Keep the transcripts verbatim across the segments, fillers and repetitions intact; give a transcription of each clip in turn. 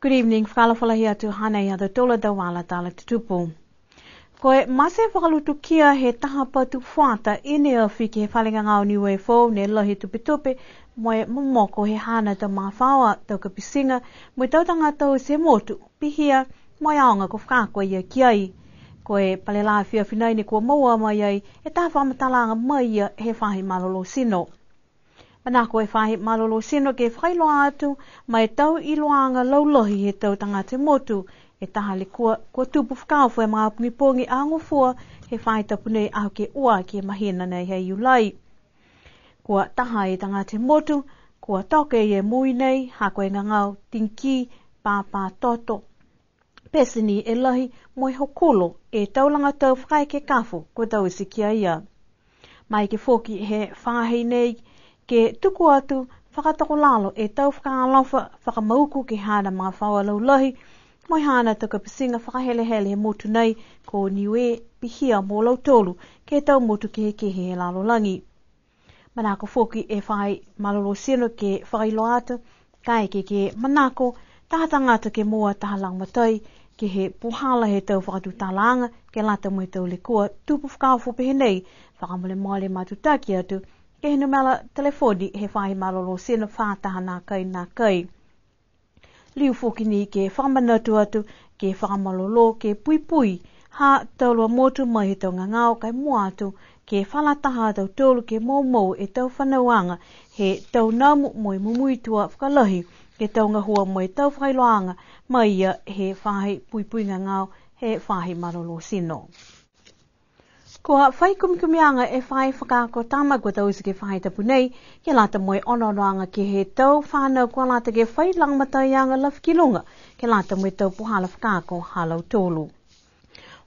Good evening, fakaalofa lahi atu, hanei ha tautolu a tau vala tala tutupu. Ko e mate fakalutukia he taha patu fuata i ne afi ke he fale gagao Niue Foou ne lahi e tupetupe mo e momoko he haana tau magafaoa, tau kapitiga, mo e tau tagata oti he motu, pihia mo e aoga kua fakaako a ia ki ai. Ko e pale lafi afiafi nai ne kua moua mai ai e taha fakamatalaaga mai ia he faahi malolō tino. Manako e faahi malolō tino ke fakailoa atu ma e tau iloaaga laulahi he tau tagata he motu, e taha lekua kua tupu fakaofo e magaaho pogipogi Aho Gofua he faahi tapu nei, aho ke ua ke he mahina nei he Iulai. Kua taha e tagata he motu kua toka e moui nei, ha ko e gagao, tingikī, pāpā toto, peseni e lahi, mo e hokulo e tau lagatau fakaekekafo kua taute ki a ia. Maeke foki he faahi nei ke tuku atu fakatokolalo e tau fakaalofa fakamauku ke he haana magafaoa laulahi mo e haana tau kapitiga fakahelehele he motu nei ko Niue, pihia mo lautolu ke he tau motu kehekehe he lalolagi. Manako foki e faahi malolō tino ke fakailoa atu, kaeke ke manako taha tagata ke moua taha lagomatai ke he puhala he tau fakatutalaaga ke lata mo e tau lekua tupu fakaofo pehē nei, fakamolemole matutaki atu ke he numela telefoni he faahi malolō tino, fā taha nākai nākai. Liu foki ni ke fakamanatu atu ke fakamalolō ke puipui ha tautolu a motu mai he tau gagao, ka e mua atu ke fakalataha a tautolu ke moumou e tau fanauaga he tau namu mo e mumui tua fakalahi ke he tau gahua mo e tau fakailoaaga mai ia he faahi puipui gagao he faahi malolō tino. Kua fai kumikumiaga e faahi fakaako tama kua taute ke he faahi tapu nei, ke lata mo e onoonoaga ke he tau fanau kua lata ke fai lagomataiaga lafi ki luga, ke lata mo e tau puhala fakaako ha lautolu.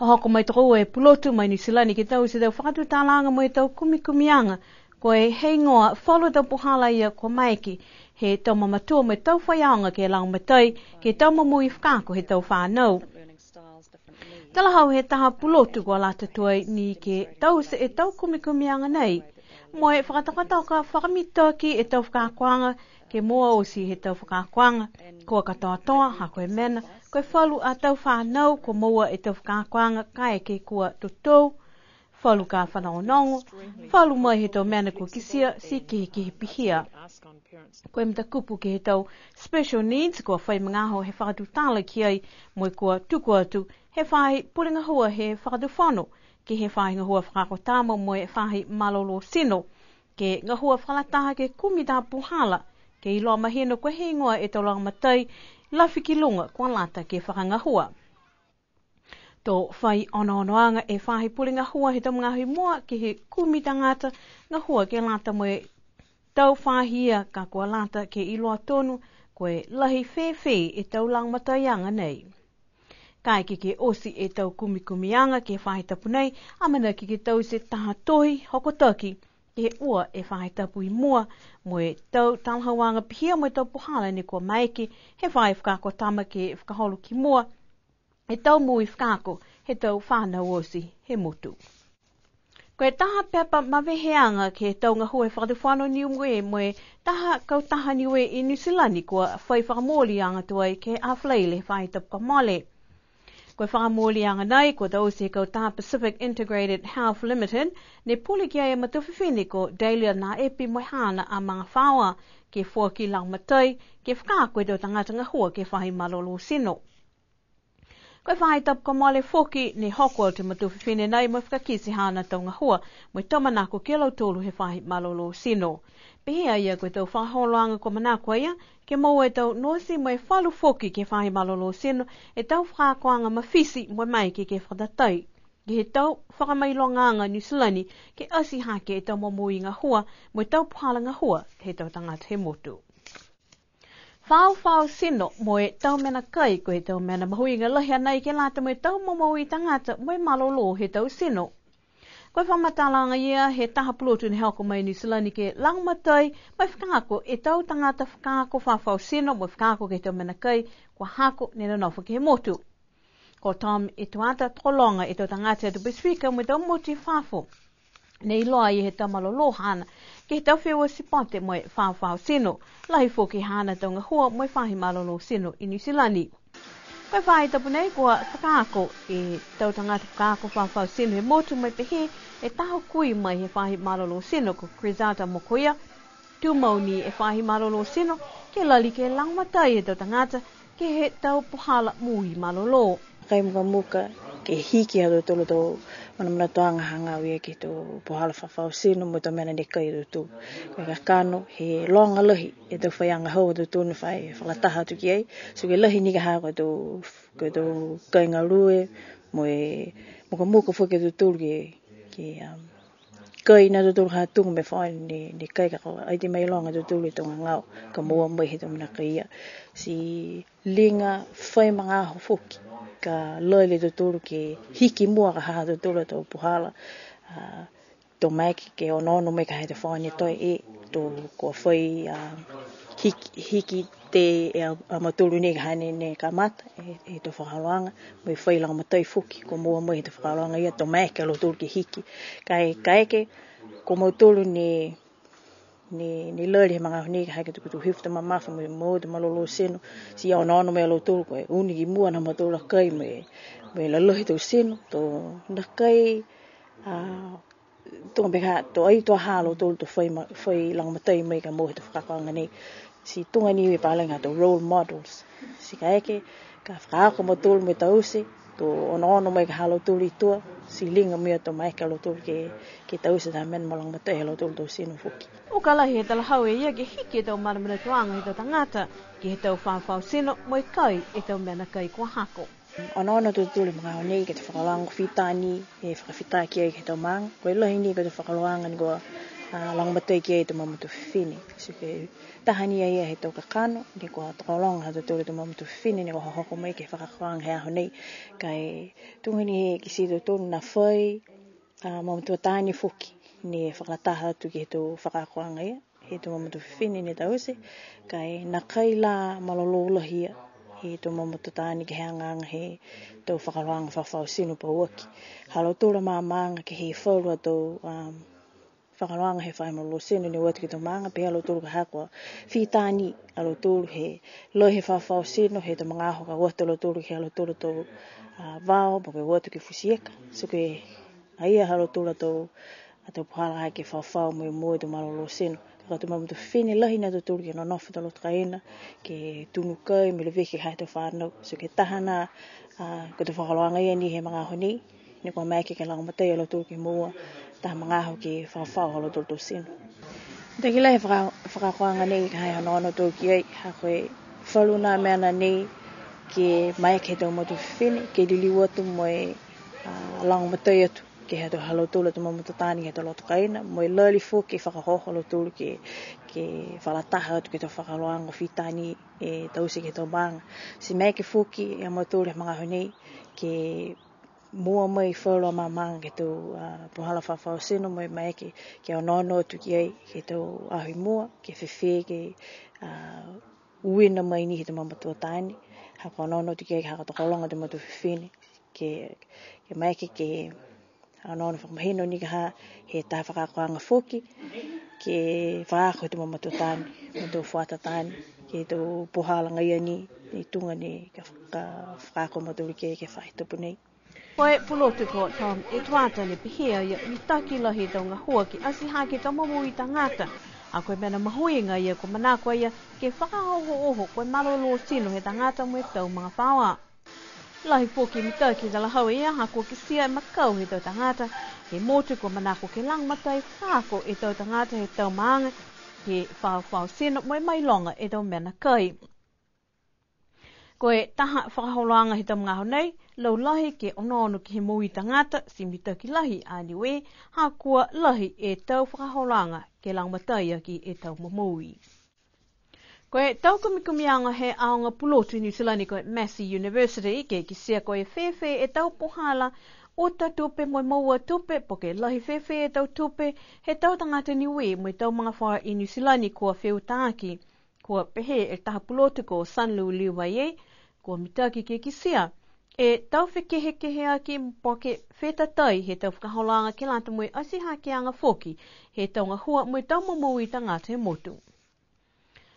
Hohoko mai tokoua e pulotu mai Niu Silani ke taute e tau fakatutalaaga mo e tau kumikumiaga, ko e heigoa falu tau puhala ia kua maeke he tau mamatua mo e tau faiaoga ke lagomatai ke he tau momoui fakaako he tau fanau. Talahau he taha pulotu kua lata tuai ni ke taute e tau kumikumiaga nei, mo e fakatokatoka fakamitaki e tau fakaakoaga ke moua oti he tau fakaakoaga kua katoatoa, ha ko e mena ko e falu a tau fanau kua moua e tau fakaakoaga kaeke kua totou, falu ka fanogonogo, falu mai he tau mena kua kitia ti kehekehe pihia. Ko e matakupu ke he tau special needs kua fai magaaho he fakatutala ki ai, mo e kua tuku atu he faahi pule gahua he fakatufono ke he faahi gahua fakaako tama mo e faahi malolō tino ke gahua fakalataha ke kumi taha puhala ke iloa mahino ko e heigoa e tau lagomatai lafi ki luga kua lata ke fakagahua. To fai onoonoaga e faahi pule gahua he tau magaaho i mua ke he kumi tagata gahua ke lata mo e tau faahi ia ka kua lata ke iloa tonu ko e lahi fēfē e tau lagomataiaga nei. Kaeke ke oti e tau kumikumiaga ke he faahi tapu nei, amanaki ke taute taha tohi hokotaki ke he ua e faahi tapu i mua, mo e tau talahauaga pihia mo e tau puhala ne kua maeke he faahi fakaako tama ke fakaholo ki mua e tau moui fakaako he tau fanau oti he motu. Ko e taha pepa maveheaga ke he tau gahua he Fakatufono Niue mo e taha kautaha Niue i Niu Silani kua fai fakamooliaga tuai ke he Aho Falaile he faahi tapu kua mole. Ko e fakamooliaga nei kua taute he kautaha Pacific Integrated Health Limited, ne pule ki ai e matua fifine ko Dahlia Naepi mo e haana a magafaoa ke foaki lagomatai ke fakaako e tau tagata gahua ke he faahi malolō tino. Ko e faahi tapu kua mole foki ne hoko atu e matua fifine nei mo e fakakite haana tau gahua mo e tau manako ki a lautolu he faahi malolō tino. Pehē a ia ko e tau fakaholoaga kua manako a ia ke moua e tau nosi mo e falu foki ke he faahi malolō tino e tau fakaakoaga mafiti mo e maeke ke fakatatai ke he tau fakamailogaaga Niu Silani ke ati hake e tau momoui gahua mo e tau puhala gahua he tau tagata he motu. Faufau tino mo e tau mena kai, ko e tau mena mahuiga lahi a nei ke lata mo e tau momoui tagata mo e malolō he tau tino. Ko e fakamatalaaga ia he taha pulotu ne hoko mai Niu Silani ke lagomatai mo e fakaako e tau tagata fakaako faufau tino mo e fakaako ke he tau mena kai kua hako ne nonofo ke he motu. Ko Tom Etuata, tokologa e tau tagata he atu Pasifika mo e tau motu i fafo. Ne iloa ai he tau malolō haana ke he tau feua sipote mo e fafao tino. Lahi foki haana tau gahua mo e faahi malolō tino i Niu Silani. Ko e faahi tapu nei kua fakaako e tau tagata fakaako fafao tino he motu mo e pehē e taha kui mai he faahi malolō tino ko Crisata Mokoia. Tumau ni e faahi malolō tino ke lali ke lagomatai e tau tagata ke he tau puhala moui malolō. Kai mukamuka ke hiki ha tautolu tau manamanatuaga hagaao ia ke he tau puhala fafao tino mo e tau mena ne kai a tautolu. Ko e kakano he loga lahi e tau faiaga hau ha tautolu ne fai fakalataha atu ki ai. So ko e lahi ni ka ha ko e tau, ko e tau kai galue mo e mukamuka foki a tautolu ke, ke, um, kai na tautolu ha tuga mo e fai ne, ne kai ka kau. Ai ti mailoga tautolu e tau gagao ka moua mai he tau mena kai ia. Ti liga fai magaaho foki ka lali a tautolu ke hiki mua ka ha ha tautolu a tau puhala. A, to maeke ke onoono mai ka ha e tau fai ne toe e to kua fai, a, hiki, hiki tei a, a mautolu nei ka ha ne, ne kamata e, e tau fakaholoaga, mo e fai lagomatai foki, kua moua mai he tau fakaholoaga ia to maeke a lautolu ke hiki. Ka e, ka eke, ko mautolu ne, ne, ne lali he magaaho nei ka ha ke tukutuku hifo e tau mamafa mo e, mo e tau malolō tino, ti onoono mai a lautolu ko e uni ki mua na mautolu a kai mo e, mo e lalahi e tau tino, to nakai, a, tuga pehē, to ai to ha a lautolu to fai ma-, fai lagomatai mai ka moua he tau fakaakoaga nei. Ti tuga ni e palega tau role models. Ti ka eke, ka fakaako a mautolu mo e taute, to onoono mai ka ha a lautolu i tua, ti liga mena to maeke a lautolu ke, ke taute taha mena mo lagomatai ha lautolu tau tino foki. Uka lahi he talahau e ia ke hiki e tau manamanatuaga he tau tagata, ke he tau fafao tino mo e kai e tau mena kai kua hako. Onoono a tautolu he magaaho nei ke he tau fakaholoaga fita ni, e fakafita ki ai ke he tau maaga. Ko e lahi ni ko e tau fakaholoaga ne kua, a, lagomatai ki ai e tau mamatua fifine. So ko e taha ni a ia he tau kakano, ne kua tokologa ha tautolu e tau mamatua fifine, ne kua hohoko mai ke he fakaakoaga he aho nei. Ka e tuga ni he kitia e tautolu ne fai, a, mamatua taane foki, ne fakalataha atu ke he tau fakaakoaga ia he tau mamatua fifine ne taute, ka e nakai la malolō lahi ia he tau mamatua taane ke he agaaga he tau fakaholoaga fafao tino pauaki. Ha lautolu a maamaaga ke he falu a tau, um, fakaholoaga he faahi malolō tino ne o atu ke he tau maaga, pehē a lautolu ka ha kua fita ni a lautolu he lahi he fafao tino, he tau magaaho ka o atu a lautolu ke he ha lautolu a tau, a, vao, po ke o atu ke he futi ika. So ko e ai ia ha lautolu a tau, a tau puhala ke fafao mo e moua e tau malolō tino. Ka ko e tau mamatua fifine lahi ni a tautolu ke nonofo he tau loto kaina, ke tunu kai, mo e leveki ha tautolu a fanau. So ko e taha ni a, a, ko e tau fakaholoaga ia ni he magaaho nei, ne kua maeke ke lagomatai a lautolu ke moua taha magaaho ke fafao ha lautolu a tau tino. Mitaki lahi e faka-, fakaakoaga nei ka ha e onoono atu ki ai, ha ko e falu ni a mena nei ke maeke he tau matua fifine, ke liliu atu mo e, a, lagomatai atu ke he tau ha lautolu a tau mamatua taane ke he tau loto kaina, mo e lali foki ke fakaohooho a lautolu ke, ke fakalataha atu ke he tau fakaholoaga fita ni e taute ke he tau maaga. Ti maeke foki a mautolu he magaaho nei ke moua mai falu a maamaaga ke he tau, a, puhala fafao tino mo e maeke ke onoono atu ki ai ke he tau aho i mua, ke fēfē ke, a, uiina mai ni he tau mamatua taane, ha kua onoono atu ki ai, ha kua tokologa e tau matua fifine, ke, ke maeke ke, a, onoono fakamahino ni ka ha he taha fakaakoaga foki, ke fakaako he tau mamatua taane, mo e tau fuata taane, ke he tau puhala agaia ni, ne tuga ni ka, ka fakaako a mautolu ke, ke he faahi tapu nei. Ko e pulotu ko Tom Etuata ne pehē a ia mitaki lahi e tau gahua ke ati hake e tau momoui tagata. Ha ko e mena mahuiga ia kua manako a ia ke fakaohooho ko e malolō tino he tagata mo e tau magafaoa. Lahi foki e mitaki he talahau e ia ha kua kitia e makai he tau tagata he motu kua manako ke lagomatai fakaako e tau tagata he tau maaga ke fafao tino mo e mailoga e tau mena kai. Ko e taha fakaholoaga he tau magaaho nei, laulahi ke onoono ke he moui tagata, ti mitaki lahi a Niue, ha kua lahi e tau fakaholoaga ke lagomatai aki e tau momoui. Ko e tau kumikumiaga he aoga pulotu i Niu Silani ko e Massey University, ke kitia ko e fēfē e tau puhala uta tupe mo e moua tupe, po ke lahi fēfē e tau tupe he tau tagata Niue mo e tau magafaoa i Niu Silani kua feutaaki. Kua pehē e taha pulotu ko Sanlu Liuvaie, kua mitaki ke kitia E tau fekehekeheaki po ke fetatai he tau fakaholoaga ke lata mo e ati hakeaga foki he tau gahua mo e tau momoui tagata he motu.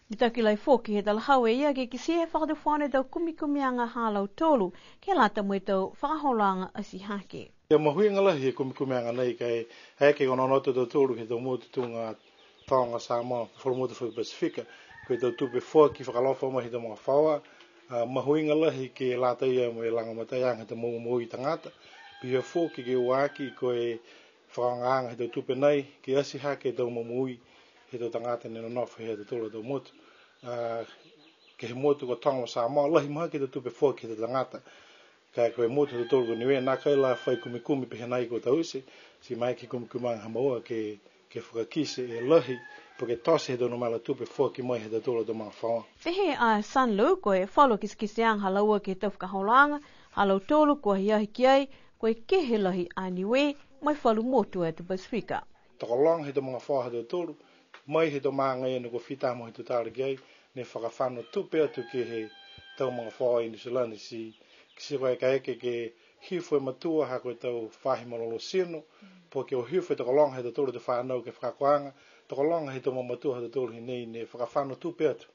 Mitaki lahi foki he talahau e ia ke kitia he fakatufono e tau kumikumiaga ha lautolu ke lata mo e tau fakaholoaga ati hake. Ia mahuiga lahi he kumikumiaga nei ka e, e ke onoono atu a tautolu he tau motu tuga Toga, Samoa, falu motu foki Pasifika, ko e tau tupe foaki fakaalofa mai he tau magafaoa, a, mahuiga lahi ke lata ia mo e lagomataiaga he tau momoui tagata, pihia foki ke ua aki ko e fakaaogaaga he tau tupe nei, ke ati hake e tau momoui he tau tagata ne nonofo he ha tautolu a tau motu. A, ke he motu ko Toga mo Samoa, lahi mahaki e tau tupe foaki he tau tagata. Ka ko e motu ha tautolu ko Niue, nākai la fai kumikumi pehē nai kua taute, ti maeke he kumikumiaga ha maua ke, ke fakakite e lahi, po ke tote he tau numela tupe foaki mai he ha tautolu a tau magafaoa. Pehē a Sun Lu, ko e falu kitekiteaga ha laua ke he tau fakaholoaga ha lautolu kua hiahi ki ai, ko e kehe lahi a Niue, mo e falu motu he atu Pasifika. Tokologa he tau magafaoa ha tautolu, mai he tau maaga ia ne kua fita mo e tutala ki ai, ne fakafano tupe atu ke he tau magafaoa i Niu Silani ti, ti ko e kaeke ke hifo e matua ha ko e tau faahi malolō tino, po ke o hifo e tokologa he tautolu a tau fanau ke he fakaakoaga, tokologa he tau mamatua ha tautolu hinei ne fakafano tupe atu.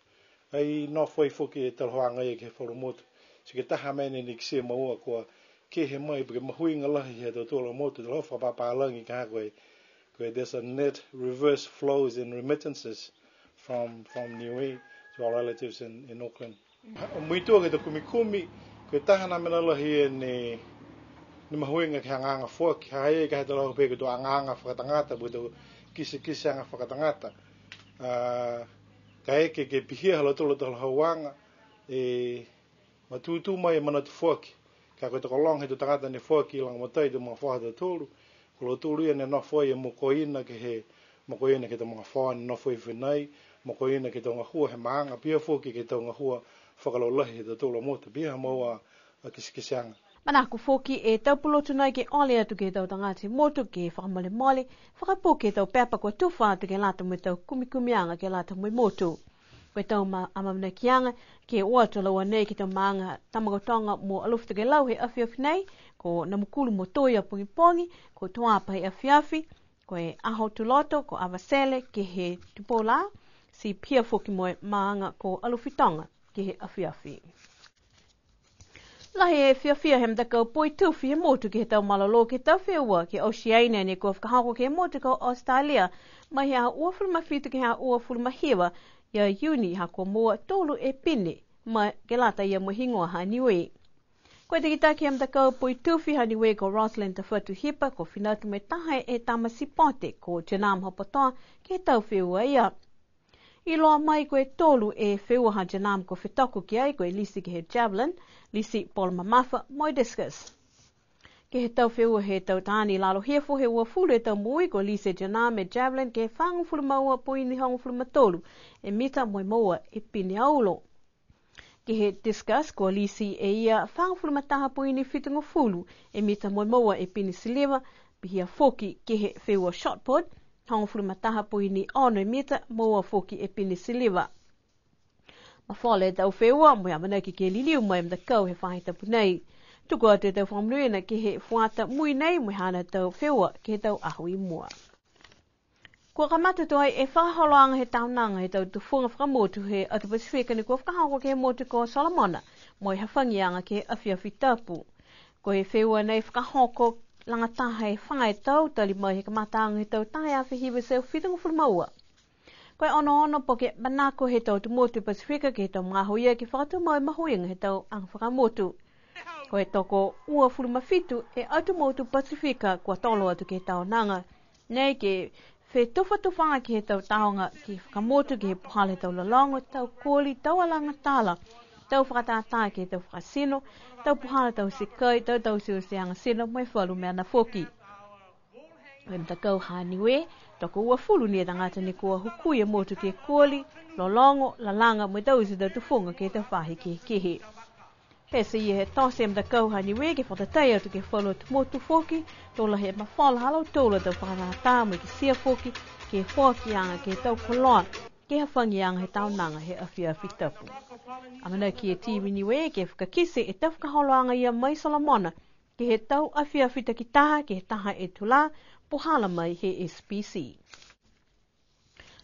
Ai nofo ai foki e talahauaga ia ke he falu motu. Ti ko e taha mena ne kitia e maua kua kehe mai, po ke mahuiga lahi he ha tautolu a motu, talahau fakapapālagi ka ko e, ko e there's a net reverse flows in remittances from, from Niue to our relatives in, in Auckland. Muitua ke he tau kumikumi, ko e taha a mena lahi ia ne, ne mahuiga ke he agaaga foaki, ha ha i ai ka he talahau pehē ko e tau agaaga fakatagata, po ke tau kitekiteaga fakatagata. A, kaeke ke pihia ha lautolu a talahauaga, e, matūtū mai e manatu foaki. Ka ko e tokologa he tau tagata ne foaki lagomatai e tau magafaoa ha tautolu, ko lautolu ia ne nofo ai e mokoina ke he, mokoina ke he tau magafaoa ne nofo ai foki nei, mokoina ke he tau gahua he maaga, pihia foki ke he tau gahua fakalaulahi he ha tautolu a motu, pihia ha maua a kitekiteaga. Manako foki e tau pulotu nai ke ole atu ke he tau tagata he motu ke fakamolemole, fakapuke e tau pepa kua tufa atu ke lata mo e tau kumikumiaga ke lata mo e motu. Ko e tau ma-, amaamanakiaga ke o atu a laua nei ke he tau maaga Tamakautoga mo Alofi Tokelau he afiafi nei, ko Namukulu mo Toi a pogipogi, ko Tuapa he afiafi, ko e Aho Tuloto, ko Avatele ke he tupou lā, ti pihia foki mo e maaga ko Alofi Toga ke he afiafi. Lahi e fiafia he matakau Poitufi he motu ke he tau malolō ke he tau feua ke Oceania ne kua fakahoko ke he motu ko Australia, mai he aho uafulu ma fitu ke he aho uafulu ma hiva ia Iuni, ha kua moua tolu e pine, ma ke lata ia mo e higoa ha Niue. Ko e takitaki he matakau Poitufi ha Niue ko Roslyn Tafatuhipa, kua fina atu mo e taha e tama sipote ko Janam Hopotoa ke he tau feua ia. Iloa mai ko e tolu e feua ha Janam kua fetoko ki ai, ko e lisi ke he javelin, lisi polo mamafa, mo e discus. Ke he tau feua he tau taane i lalo hifo he uafulu e tau moui, kua lisi e Janam e javelin ke he fagofulu ma ua poini hogofulu ma tolu e mita mo e moua e pine aulo. Ke he discus, kua lisi e ia fagofulu ma taha poini fitugofulu e mita mo e moua e pine siliva, pihia foki ke he feua shot put, hogofulu ma taha poini ono e mita, moua foki e pine siliva. Mafola e tau feua, mo e amanaki ke liliu mai e matakau he faahi tapu nei. Tuku atu e tau fakamonuina ke he fuata mui nei, mo e haana tau feua ke he tau aho i mua. Kua kamata tuai e fakaholoaga he taonaga he tau tufuga fakamotu he atu Pasifika ne kua fakahoko ke he motu ko Solomona, mo e hafagiaga ke he afiafi Tapu. Ko e feua nei fakahoko lagataha e fā e tau, tali mai he kamataaga he tau taha e afe hiva e teau fitugofulu ma ua. Ko e onoono po ke manako he tau atu motu Pasifika ke he tau magaaho ia ke fakatumau e mahuiga he tau aga fakamotu. Ko e tokouafulu ma fitu e atu motu Pasifika kua tolo atu ke he taonaga nei ke fetufatufaga ke he tau taoga ke he fakamotu, ke he puhala he tau lologo, tau koli, tau alagatala, tau fakatātā ke he tau fakatino, tau puhala tau sikai, tau tauteuteaga tino, mo e falu mena foki. Ko e matakau ha Niue, tokouafulu ni e tagata ne kua hukui e motu ke he koli, lologo, lalaga, mo e taute e tau tufuga ke he tau faahi kehekehe. Pete ia he tote e matakau ha Niue ke fakatatai atu ke he falu atu motu foki, to lahi e mafola ha lautolu a tau fakatātā mo e kitia foki ke he foakiaga ke he tau koloa. ke hafagiaga he taonaga he afiafi Tapu. Amanaki e timi Niue ke fakakite e tau fakaholoaga ia mai Solomona, ke he tau afiafi takitaha, ke he taha e tulā, puhala mai he S P C.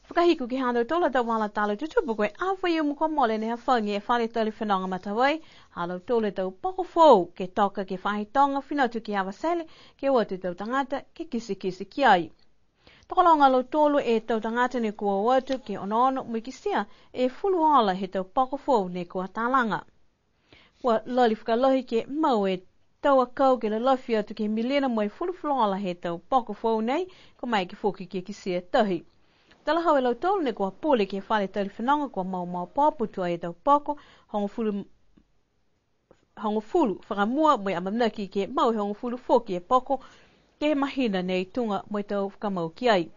Fakahiku ke he ha tautolu a tau vala tala tutupu, ko e aho Faiumu kua mole ne hafagi e fale tali fenoga Matavai ha lautolu e tau poko foou ke toka ke he faahi toga fina atu ki Avatele, ke o atu e tau tagata ke kitekite ki ai. Tokologa a lautolu e tau tagata ne kua o atu ke onoono mo e kitia e fulufuluola he tau poko foou ne kua talaga. Kua lali fakalahi ke mau e tau akau ke lalafi atu ke he miliona mo e fulufuluola he tau poko foou nei, kua maeke foki ke kitia e tahi. Talahau e lautolu ne kua pule ke he fale tali fenoga kua mau maopoopo tuai e tau poko, hogofulu, hogofulu fakamua mo e amanaki ke mau e hogofulu foki e poko, ke he mahina nei tuga mo e tau fakamau ki ai.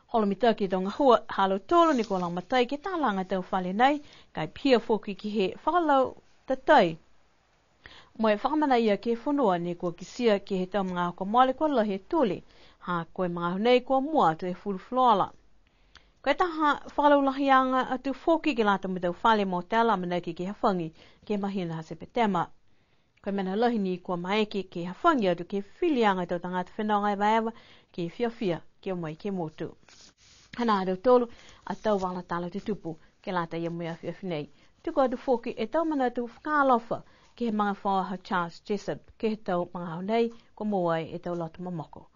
Holo mitaki e tau gahua ha lautolu ne kua lagomatai ke talaga e tau fale nei, ka e pihia foki ke he fakalatatai mo e fakamanaia ke he fonua ne kua kitia ke he tau magaaho kua mole kua lahi e tule, ha ko e magaaho nei kua mua atu e fulufuluola. Ko e taha fakalaulahiaga atu foki ke lata mo e tau fale motela amanaki ke hafagi ke he mahina ha Sepetema. Ko e mena lahi ni kua maeke ke hafagi atu ke he filiaga e tau tagata fenoga evaeva ke fiafia ke o mai ke he motu. Hanā ha tautolu a tau vala tala tutupu ke lata ia mo e afiafi nei. Tuku atu foki e tau manatu fakaalofa ke he magafaoa ha Charles Jessup ke he tau magaaho nei kua moua ai e tau loto momoko.